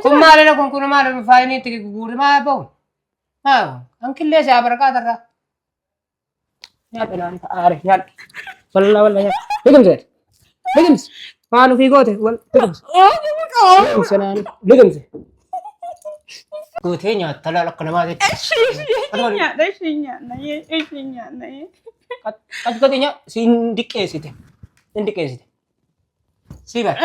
Kun maalidha kun kun maal faayinii itti guurri maa bahu? Maa kan killee isaa barqaa tarraa. Nyaadha naan aare nyaadha. Walla walla nyaadha. Liqimsi gadi. Liqimsi. Maal ofii goote wal liqimsi. Liqimsi naan liqimsi. Gootee nyaatta laal akka namaa jechuudha. Nyaadha ishii nyaadha ishii nyaadha. Qas godhi nyaa siin diqqeessite. Hin diqqeessite. Sii bara.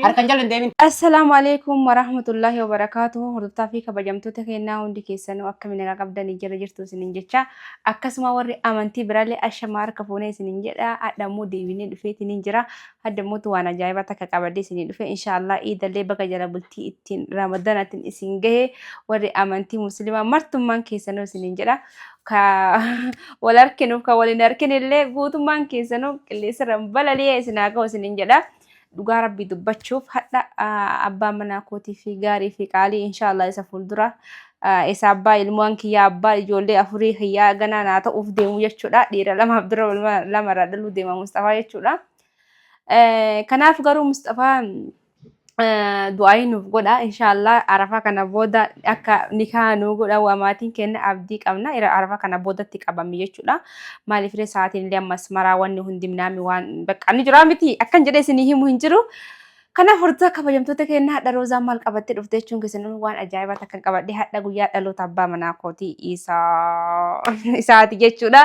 Harkan jala hin deemin. Assalaamu alaikum warahmatullahi wabarakaatuhu. Hordoftaa fi kabajamtoota keenyaa hundi keessanuu akkamiin nagaa qabdanii jira jirtu isiniin jecha. Akkasuma warri amantii biraallee ashamaa harka fuunee isiniin jedha. Hadha immoo deebinee dhufeetiniin jira. Hadda immoo waan ajaa'ibaa takka qabadee isinii dhufe. Inshaallah iidallee baga jala bultii ittiin ramadanatiin isin gahe warri amantii musliimaa martummaan keessanuu isiniin jedha. Ka wal arkinuuf ka wal hin arkinillee guutummaan keessanuu qilleensarra balali'ee isin haa ga'u isiniin jedha. Dhugaa rabbii dubbachuuf hadha abbaa manaa kootii fi gaarii fi qaalii inshaallah isa fuuldura isa abbaa ilmaan kiyyaa abbaa ijoollee afurii kiyyaa ganaa naa ta'uuf deemu jechuudha. Dhiira lamaaf dura lamarraa dhaluu deema Musxafaa jechuudha. Kanaaf garuu Musxafaa du'aayii nuuf godha inshaallah arafaa kana booda akka nikaa nuu godha waa maatiin keenya abdii qabna arafaa kana boodatti qabame jechuudha maaliif ree sa'aatiin illee ammas maraa wanni hundi minaami waan bakka ni jira miti akkan jedhee isinii himu hin jiru. Kanaaf hordoftoota kabajamtoota keenya hadha Roozaa maal qabattee dhufte jechuun keessan waan ajaa'ibaa takkan qabadhe hadha guyyaa dhaloota abbaa manaa kootii isaati jechuudha.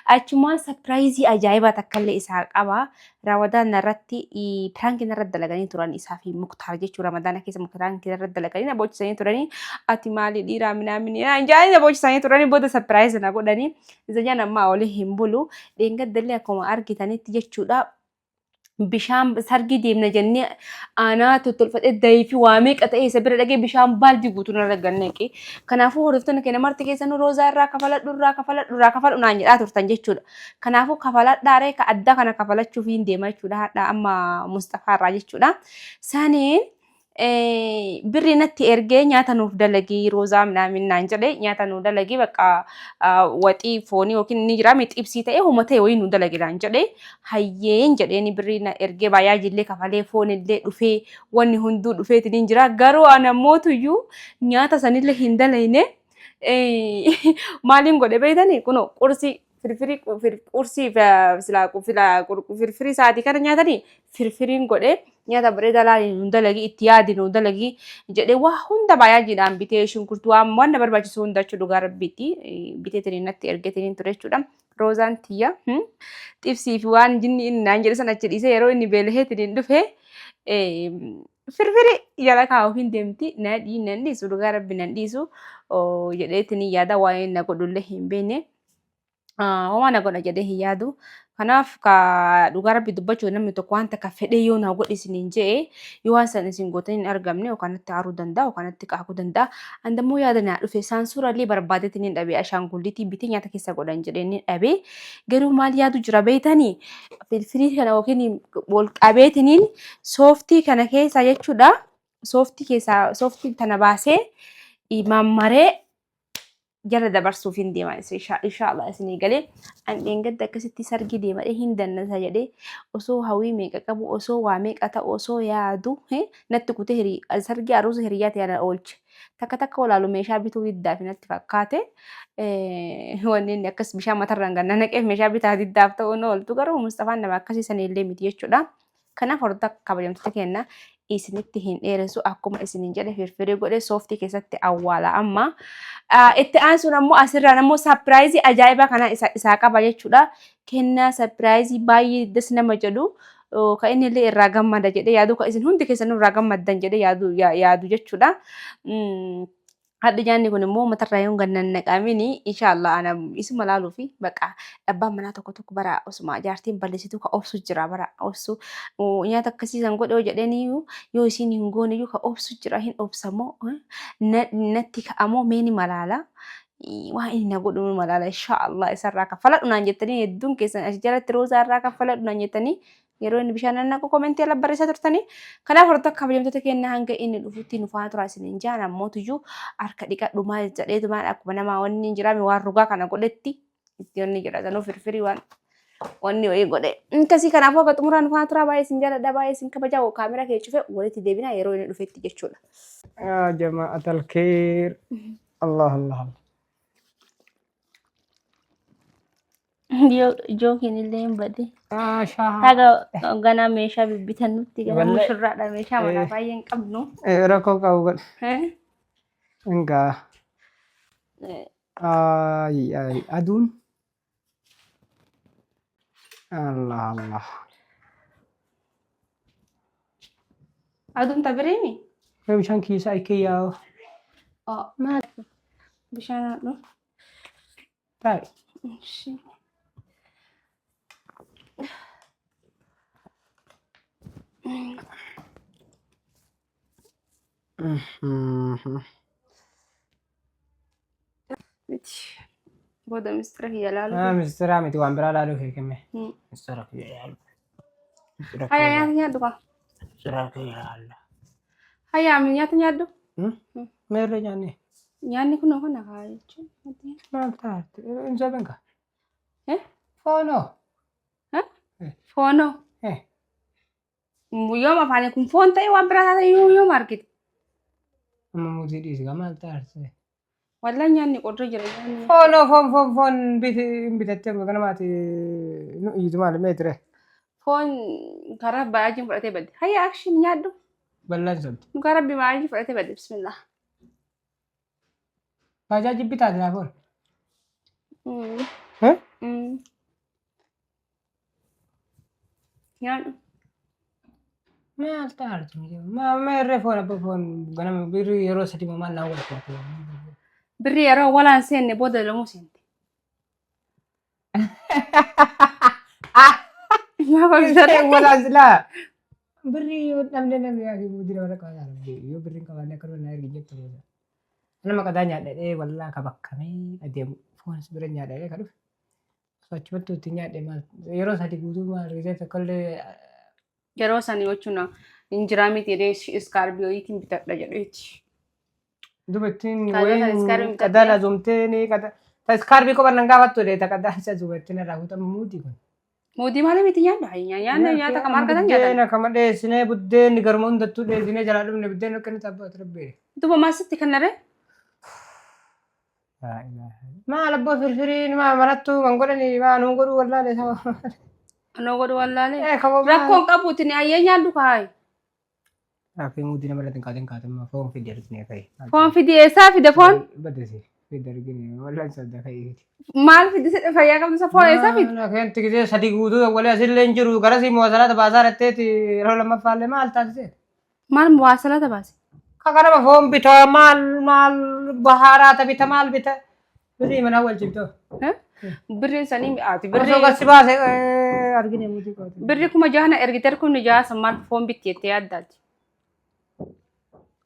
Achumaan sapiraayizii ajaa'ibaa takkallee isaa qaba. Ramadaana irratti piraankii narra dalaganii turan isaa fi Muktaar jechuun Ramadaana keessa piraankii narra dalaganii na boochisanii turanii ati maali dhiiraa minaaminii naan jedhanii na boochisanii turanii booda sapiraayizii na godhanii zajaan ammaa olii hin bulu dheengaddallee akkuma argitanitti jechuudha. Bishaan sargii deemna jennee aanaa tottolfadhee dayii fi waa meeqa ta'ee isa bira dhaqee bishaan baaldii guutuu narra gannaqe. Kanaafuu hordoftoonni keenya marti keessanuu Roozaa irraa kafaladhu irraa kafaladhu irraa kafaladhu naan jedhaa turtan jechuudha. Kanaafuu kafaladhaa ree ka addaa kana kafalachuuf hin deema jechuudha hadha amma Musxafaa irraa jechuudha. Saniin birri natti ergee nyaata nuuf dalagii roozaa minaamin naan jedhe nyaata nuu dalagii bakka waxii foonii yookiin ni jira xibsii ta'e homa ta'e wayii nuu dalagi naan jedhe hayyeen jedheeni birrii na ergee baay'aajillee kafalee foonillee dhufee wanni hunduu dhufeetiin hin jira garuu ana mootuyyuu nyaata sanillee hin dalayne maaliin godhe beektanii kunoo qursii firfirii qursii silaa firfirii sa'aatii kana nyaatanii firfiriin godhee nyaata bareedaa laali nu dalagi itti yaadi nu dalagi jedhee waa hunda baay'aajiidhaan bitee shunkurtii waan waan na barbaachisu hunda jechuu dhugaa rabbiitti biteetiniin natti ergetiniin ture jechuudha. Roozaan tiyya xibsii fi waan jinni inni naan jedhe san achi dhiisee yeroo inni beelaheetiniin dhufe firfiri jala kaa'uuf hin deemti na nan dhiisu dhugaa rabbi nan dhiisu jedheetiniin yaada waa'ee na godhullee hin beekne. Homaa na godha jedhee hin yaadu. Kanaaf ka dhugaa rabbi dubbachuu namni tokko waan takka fedhee yoo naa godhi isiniin je'e yoo waan san isin gootanii hin argamne yookaan natti aaruu danda'a yookaan natti qaaquu danda'a. An dammoo yaada naa dhufe saansuurallee barbaadeetiin hin dhabe ashaangulliitii bitee nyaata keessa godhan jedhee ni dhabe. Garuu maal yaadu jira beeytanii firfirii kana yookiin wal qabeetiniin sooftii kana keessaa jechuudha. Sooftii keessaa sooftii tana baasee mammaree jala dabarsuuf hin deema inshallah isinii galee an dheengadda akkasitti sargii deemadhe hin dannasa jedhee osoo hawwii meeqa qabu osoo waa meeqa ta'u osoo yaadu natti kutee sargii aruusa hiriyaa ta'e na oolche takka takka walaalu meeshaa bituu diddaaf natti fakkaate wanni inni akkas bishaan matarraan ganna naqeef meeshaa bitaa diddaaf ta'uu ooltu garuu Mustafaan nama akkasii sanillee miti jechuudha. Kanaaf hordoftoota kabajamtoota keenya isinitti hin dheeressu akkuma isinin jedhe firfirii godhe sooftii keessatti awwaala amma. Itti aansuun ammoo asirraan ammoo sapiraayizii ajaa'ibaa kana isaa qaba jechuudha. Kennaa sapiraayizii baay'ee das nama jedhu kan inni illee irraa gammada jedhee yaadu kan isin hundi keessan irraa gammaddan jedhee yaadu yaadu jechuudha. Hadhi nyaanni kun immoo matarraa yoon gad nannaqamini inshaallah ana isuma laaluu fi baqa abbaan manaa tokko tokko bara osuma jaartiin balleessitu ka obsu jira bara obsu nyaata akkasii san godhe yoo jedheniyyuu yoo isiin hin gooneyyuu ka obsu jira hin obsamoo natti ka'amoo mee ni malaala waan inni na godhu ni malaala inshaallah isarraa kaffaladhu naan jettanii hedduun keessan as jalatti roozaa irraa kaffaladhu naan jettanii yeroo inni bishaan nannaqu komentii ala barreessaa turtanii. Kanaaf hordoftoota kabajamtoota keenya hanga inni dhufutti nu faana turaa isiniin jaan ammootuyyuu harka dhiqadhu maal jedheetu maal akkuma namaa wanni hin jiraame waan rugaa kana godhetti itti wanni jedha sanuu firfirii waan. Wanni wayii godhe. Akkasii kanaafuu akka xumuraan faana turaa baay'ee isin jaaladha baay'ee isin kabajaa kaamera kee cufe walitti deebina yeroo inni dhufetti jechuudha. Yaa jama'atal kheer. Allah Allah Allah. Jookiin illee hin bade. Maashaa. Haga ganaa meeshaa bibbitannutti gara Wallahi. mushurraadha meeshaa manaa baay'ee hin qabnu. Rakkoo qabu godhe. Eh? Engaa. Eh, Ay ay aduun. Allah Allah. Aduun tabireemi? Bishaan kiisaa ikkee yaa'u. Oh, maal? Bishaan haadhu. Taa'e. Ishi. Miti. Booda mistira kiyya laaluu. Ah, mistira miti waan biraa laaluu kee kenne. Mistira kiyya laaluu. Mistira Haya kiyya nyaata nyaadhu kaa. Mistira kiyya laaluu. Haya nyaata nyaadhu. Meerre nyaanne. Nyaanni kunoo kana kaa jechuun. Maal taate? Hin soben kaa. Eh? Foonoo. Eh? Foonoo. Eh. Yoom afaanii kun foon ta'e waan biraa taate yoo yoom argite. Amma muuzii dhiisi kaa maal taate? Wallaan nyaanni qorree jira nyaanni. Foonoo foon foon foon bitattee ganamaati nu iyyitu maali meetire? Foon karaa baay'ajiin fudhatee badde. Hayya akshin nyaadhu. Bal'aan sobdi. Dhugaa rabbi baay'ajiin fudhatee badde bismillah. Baajaaji bitaa jira foon. Mm. Eh? Mm. Nyaadhu. Maal taate? Maa meerree foon abba foon ganama birrii yeroo sadii maal naa godhatu. Birri yeroo walaan seenne booda lamuu seente. Maa kolfata? Walaan silaa. Birrii yoo dhabne namni yaa guddina warra qabaa yoo birriin qabaanne akka na ergi jettu. Nama qadaa nyaadhee wallaa ka bakkamee adeemu foon bira nyaadhee ka dhufe. Osoo achumatti itti nyaadhe maal yeroo sadi guutuu maal gisee tokkollee Yeroo sanii jechuun hin jiraa miti jedhee iskaarbii wayiitiin bitadha jedheeti. Dubartiin Qadaa kan iskaarbii wayiin bitadhee. qadaan azumtee ni qada. Ta iskaarbii kophan nan gaafattu dee ta qadaan isa dubartiin irraa fuutamu muudii kun. Muudii malee miti nyaadhu hayya nyaanna nyaata kam argatan nyaatan. Buddeena kama dheessinee buddeenni garuma hundattuu dheessinee jalaa dhumne buddeen akka inni tabbatu rabbee. Duuba maal sitti kennare? Maal abboo firfiriin maa manattuu kan godhani maa nuun godhuu wallaalee sama. Anoo godhu wallaalee. Eh kama Rakkoon qabuuti ni ayyee nyaadhu kaayi. Rakkoo muudii nama irratti hin kaatin kaatin foon fidee argine fa'i. Foon fidi eessaa fide foon? Badasi fidee argine wallaan sadda fa'i. Maal fidi sidhe fayyaa qabdu isa foon eessaa fide? Keenti gisee sadi guutuu walii asillee hin jiru garasii muwasalaata baasaa ratteeti yeroo lammaffaallee maal taasise? Maal muwaasalata baase? Kakanama foon bita maal maal bahaaraata bita maal bita birrii manaa wal cimtoo. Birriin sanii mi'aati. Osoo Birrii gasi baase argine muudii qooti. birrii 6000 ergite kun jaha maal foon bitti jettee yaaddaati.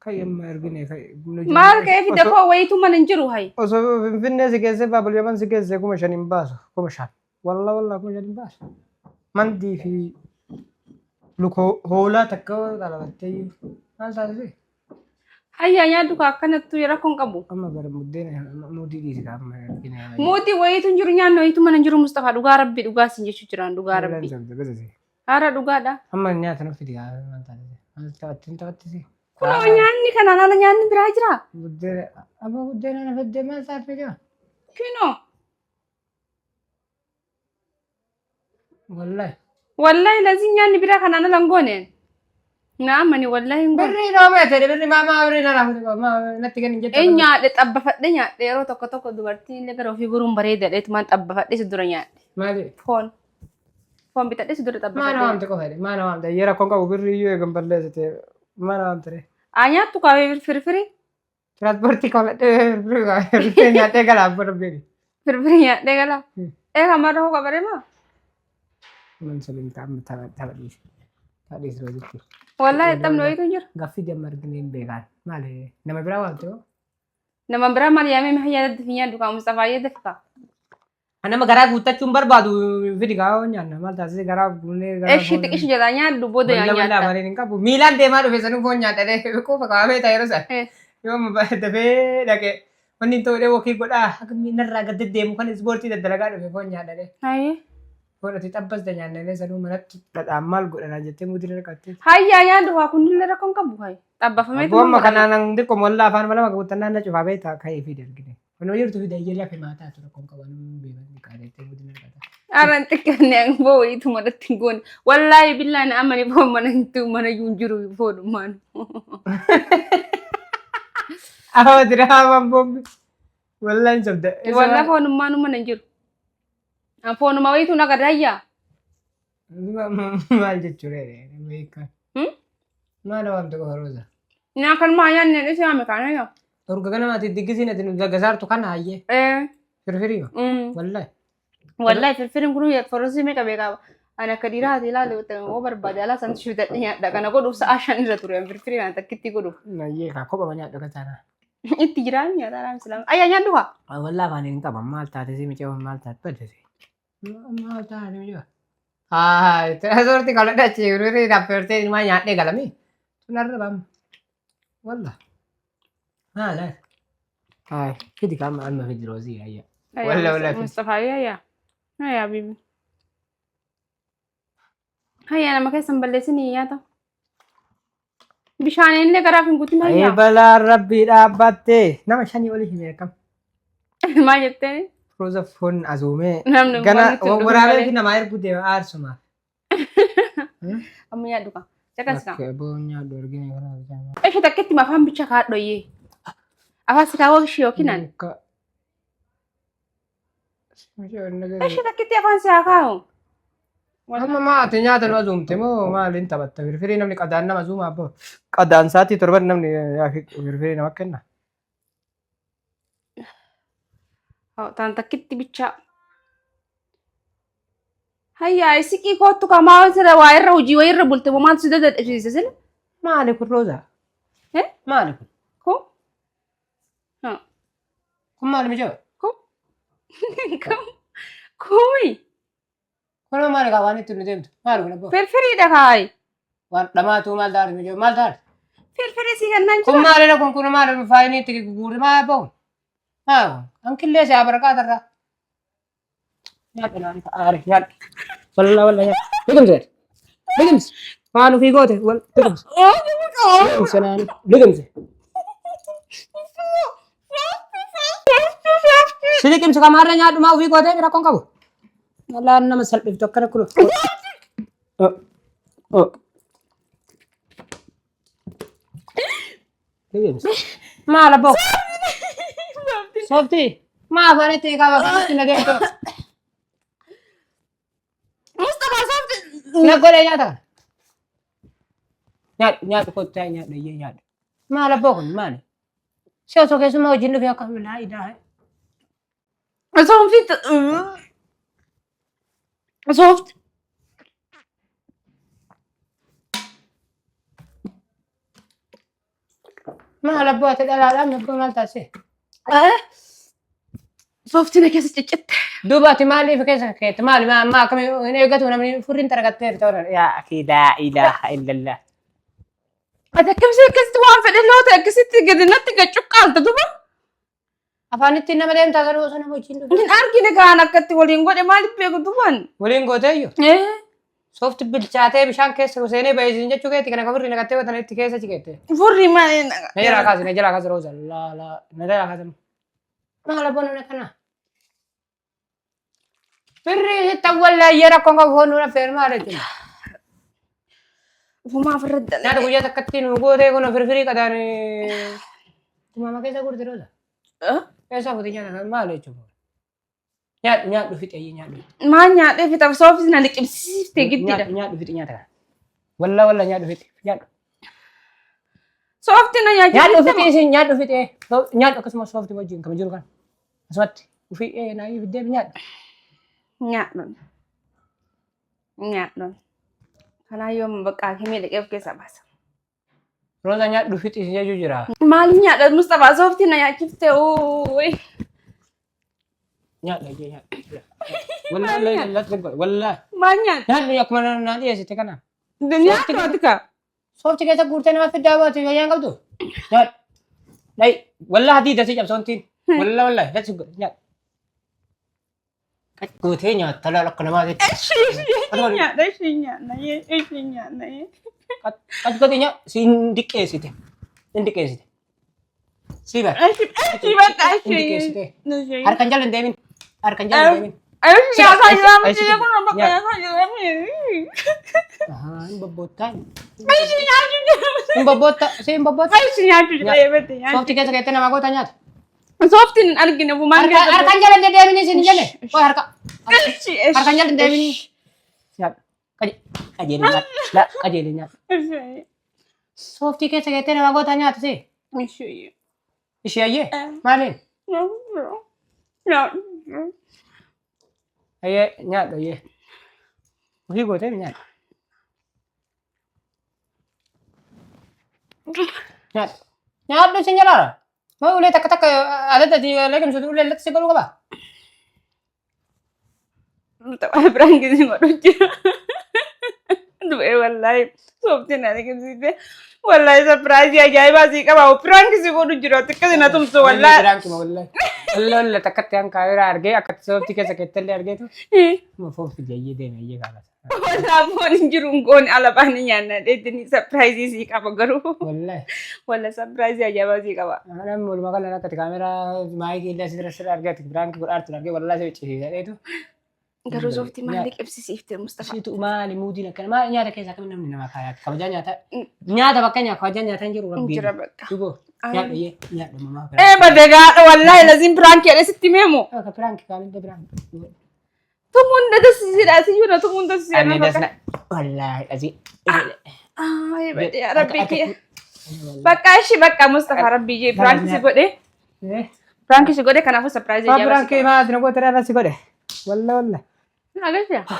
Kayyamma argine Maal ka'ee fide foon wayiitu mana hin jiru hayi. Osoo Finfinnee si geesse Baabul Yaman si geesse 5000 hin baasu 5000. Walla walla 5000 hin baasu. Mandii fi lukoo hoolaa takka dhalabattee maal taasise? Hayyaa nyaadhu kaa akkanattu rakkoon qabu. Amma bara buddeena muudii dhiisi kaa amma argine. Mootii wayiitu hin jiru nyaanni wayiitu mana hin jiru Mustafaa dhugaa rabbi dhugaa sin jechuu jiraan dhugaa rabbi. Haara dhugaadha. Amma nyaata nuuf fidi kaa maal taasise? Maal taphattiin taphattisi? Kunoo nyaanni kanaan ala nyaanni biraa jira. Buddeena amma buddeena na fiddee maal taasise jira? Kinoo. Wallahi. Wallahi lazii nyaanni biraa kanaan ala hin gooneen. Na amani wallahi hin goone. Birrii noo meete birrii maa maa birrii na raafuti maa natti kennin jette. Een nyaadhe xabbafadhe nyaadhe yeroo tokko tokko dubartiin illee gara ofii goruun bareeda dheetumaan xabbafadhe si dura nyaadhe. Maali? Foon. Foon bitadhe si dura Maa na xabbafadhe. waamte qofa jedhe maa na waamte yeroo rakkoon qabu birrii iyyuu eegan balleessite maa na waamte ree. Aa nyaattu kaawee firfirii. Tiraanspoortii kafaladhee firfirii nyaadhee galaa abbaa rabbii. Firfirii nyaadhee galaa. Ee kan marra hoo qabaree maa? Man sabiin ta'an tapha dhiise. Tapha dhiise jechuudha. Wallahi taphni wayiitu hin jiru. Gaaffii damma argine hin beekaan. Maali nama biraa waamte hoo? Nama biraa maal yaamee mi'a yaadatti fi nyaadhu kaa Mustafaa yaadatti kaa. Nama garaa guuttachuun barbaadu fidi kaa nyaanna maal taasise garaa guunnee garaa Eshi xiqish jedhaa nyaadhu booda yaa Walla walla nyaatta. afaaniin hin qabu. Miilaan deemaa dhufe sanuu foon nyaadha quufa qabamee ta'e yeroo sana. Yoo dafee dhaqee wanni hin ta'u jedhee wakii godhaa akka narraa gad deddeemu kan ispoortii daddalagaa dhufe foon nyaadha. Hayyee. Foon ati xabbaste nyaannee sanuu manatti dhadhaan maal godhanaa jettee muudii naqattee. Hayyaa nyaadhu haa kunillee rakkoon qabu hayi. Xabbafamee Abboo amma kanaan an xiqqoo mollaa afaan malama guuttannaan na cufaa beektaa ka'ee fi dargine. Kunoo jirtu fi dayyee lafe maataa ture kun qaban beekan qaadettee muudii naqata. Arran xiqqaanne an boo wayiitu manatti hin goone. Wallaahi billaan amani foon mana hin ta'u mana iyyuu hin jiru foonummaan. Awa diraamaan boombi. Wallaahi hin sobda. Wallaahi foonummaan mana hin jiru. An foonuma wayiitu na gadayyaa. Maal jechuudha beekaa. Maal waamte qofa rooza. Naa kan maa nyaanne dhisi ame kana yoo. Urga kana ati diggisiin ati nu daggasaartu kana hayyee. Eh. Firfirii wallahi. Wallahi firfiriin kun forosii meeqa beekaa ani akka dhiiraa ati ilaali oo barbaade alaa sanatti shubitadhe nyaadha kana godhuuf sa'a 5 irra ture firfirii kana takkitti godhuuf. Nayyee kaa kophama nyaadhu akka taanaa. Itti jiraan nyaata raam silaam. Ayyaa nyaadhu kaa. Wallahi afaan hin qaban maal taate si micee maal taate badde si. Maal taate micee. Haa sorti kaladha achi firfirii affeertee ilmaa nyaadhee galami. Tun arrabam. Wallah. Maal haa fidi kaama amma fidi roozii ayyaa. Wallah wallah fidi. Mustafaa ayyaa. Ayyaa bibi. Hayyaa nama keessa hin balleessinii nyaata. Bishaan illee garaaf hin guutin Ayee hayyaa. balaan rabbii dhaabbattee nama shanii olii hime akkam. Maal jetteen? Rooza foon azuumee. Namni Gana waan nutti hin dhufin waraabee malee. fi namaa erguu deema aarsumaaf. Amma nyaadhu kaa. Caqas kaa. Akka boon nyaadhu argina kana argina. Ishee takkitti afaan bicha kaadhu ayyee. Afaan si kaawwa ishee yookiin ani. Akka. Ishee takkitti afaan si haa kaa'u. Amma maa ati nyaata nu azuumte moo maaliin taphatta? Firfirii namni qadaan nama azuuma abboo. Qadaan sa'aatii torban namni firfirii nama kenna. Taan takkitti bicha. Hayyaa siqii koottu kamaa sila waa irra hojii waa irra bulte moo maaltu si dadhabsiise sila? Maali kun Roozaa? Eh? Maali kun? Kun? Ha. Kun maali mijoo? Kun? Kun? Kumi? Kun maali kaa waan itti nu deemtu? Maali kun abboo? Firfiriidha kaayi. Waan dhamaatuu maal taate mijoo? Maal taate? Firfirii si kennaan Kun jira. maalidha kun kun maali faayinii itti guurri maal abboo kun? Maal kun? An killee si abarqaa tarraa. Nyaadhu naan aare nyaadhu. Walla walla nyaadhu. Liqimsi gad. Liqimsi. Waan ofii goote wal liqimsi. Liqimsi naan liqimsi. Si liqimsi kamaarra nyaadhu maa ofii gootee rakkoon qabu. Wallaan nama salphiftu akkana kun. Liqimsi. Maal abboo? Sooftii. Maa afaan itti qaba afaan na deemtu. Mustafa soofti. Na godhee nyaata kana. Nyaadhu nyaadhu kottaa nyaadhu iyyee nyaadhu. Maal abboo kun maali? Si osoo keessummaa wajjin dhufee akka laa ilaaha. Soofti. Soofti. Maal abboo ati dhalaadhaan abboo maal taasise? Sooftii na keessa ciccitte. Duuba ati maaliif keessa keette maali maa ammaa akkamii hin eeggatu namni furriin targatteerta warra yaa akii laa ilaaha illallah. Ati akkamsi akkasitti waan fedhe loo ta'e akkasitti gadi natti gad cuqqaalta duba. Afaanitti nama deemtaa garuu osoo nama wajjin dhufe. Hin argine kaan akkatti waliin godhe maaliif beeku duban. Waliin gooteeyyu. Soofti bilchaatee bishaan keessa seenee baay'isiin jechuu keetti kana kafirri naqattee watan itti keessa cikeette. Furri maali. Na jalaa kaasi na jalaa kaasi rooza laa laa na jalaa kaasi. Maal abboon namni akkanaa? Firri sitti awwallaayyee rakkoon qabu foon nuun affeer maal jechuudha. Ufumaa ofirra Nyaata dalagee. guyyaa takkatti nu gootee kun firfirii qadaan kumaama keessa gurte rooza. Keessa fuute nyaata maal jechuudha. Nyaadhu nyaadhu fixee nyaadhu. Maal nyaadhee fixaf soofis na liqimsiifte giddiidha. Nyaadhu nyaadhu fixee nyaata kana. Walla walla nyaadhu fixee nyaadhu. Soofti na Nyaadhu nyaachifte. fixee isin nyaadhu fixee nyaadhu akkasuma soofti wajjin kan jiru kana. Asumatti ofii ee naayii fiddee nyaadhu. Nyaadhu. Nyaadhu. Kanaa yoom bakka hakimii dhaqee of keessaa baasa. Rooza nyaadhu fixii si jechuu jira. Maal nyaadha Mustafaa soofti na nyaachifte uuyi. Nyaadhu ijee nyaadhu. Wallaahi wallaahi wallaahi. Maal nyaadha? Nyaadhu akkuma naa dhiyeessite kana. Nyaadhu ati kaa. Soofti keessa guurtee nama fiddaa baatu fayyaan qabdu. Nyaadhu. Dhayi wallaahi diida si cabsoontiin. Wallaahi wallaahi natti godhe nyaadhu. Gootee nyaatta laal akka namaa jechuudha. Ishii nyaadha ishii nyaadha ishii nyaadha. Qac gootee nyaa si hin diqqeessite. Hin diqqeessite. Si bara. Ishii bakka Hin ishii. diqqeessite. Harkan jala hin deemin. Harkan jala hin deemin. Ishii nyaataa jira miti kun bakka nyaataa jira miti. Ahaa hin bobboottaa. Ishii nyaachuu jira. Hin bobboottaa. Si hin bobboottaa. Ishii nyaachuu jira eebete nyaachuu. Sooftii keessa keessatti nama goota nyaata. Sooftiin hin argine bumaan Harka harkan jala hin deemin isin hin jenne. Oi harka. Ishii Harkan jala hin deemin. Nyaadhu. Qajeelii nyaadhu. La qajeelii nyaadhu. Ishii. Sooftii keessa keessatti nama goota nyaatu si. Ishii. Ishee ayyee maaliin? Ayyee nyaadhu ayyee. Ofii gootee nyaadhu. Nyaadhu. Nyaadhu isin jalaara. Maa ulee takka takka adadati leeqimsitu ulee latti si godhuu qaba. Tapha biraan gisee godhu jira. Du'ee wallaahi sooftiin na liqimsiite. Wallaahi sapiraayizii ajaa'ibaa sii qaba. Biraan gisee godhu jira. Xiqqasi na tumsu wallaahi. Biraan kima wallaahi. Wallaahi wallaahi takkatti an kaameraa argee akkatti sooftii keessa keettallee argeetu. Foofti jayyee deeme ayyee kaabasa. Wallaahi foon hin jiru hin goone ala baanii nyaanna dheettini sapiraayizii sii qaba garuu. Wallaahi. Wallaahi sapiraayizii ajaa'ibaa sii qaba. Namni walumaa galan akkatti kaameraa maayikii illee asirra sirra argee ati biraan godhaartu argee wallaahi si ciisiisa dheetu. Garuu sooftii maal liqimsisiifte Mustafa? Isiitu maali muudiin akkana maali nyaata keessa akkamiin namni nama kaayaa kabajaa nyaata nyaata bakka nyaata kabajaa nyaata hin jiru rabbiin. Jira bakka. Dhugoo nyaadhu iyyee nyaadhu mamaa. Ee badegaadha wallaahi laziin piraankii jedhee sitti meemu. Akka piraanki kaalidda piraanki. Tumuun dadasiisidha siyyuu na tumuun dadasiisidha. Ani dasna wallaahi asii. Ay badee rabbii kiyya. Bakka ishii bakka Mustafa rabbii jee piraankii si godhe. Piraankii si godhe kanaafuu sapiraayizii Piraanki maal na gootee irra si godhe. Walla walla. Agarsiisa.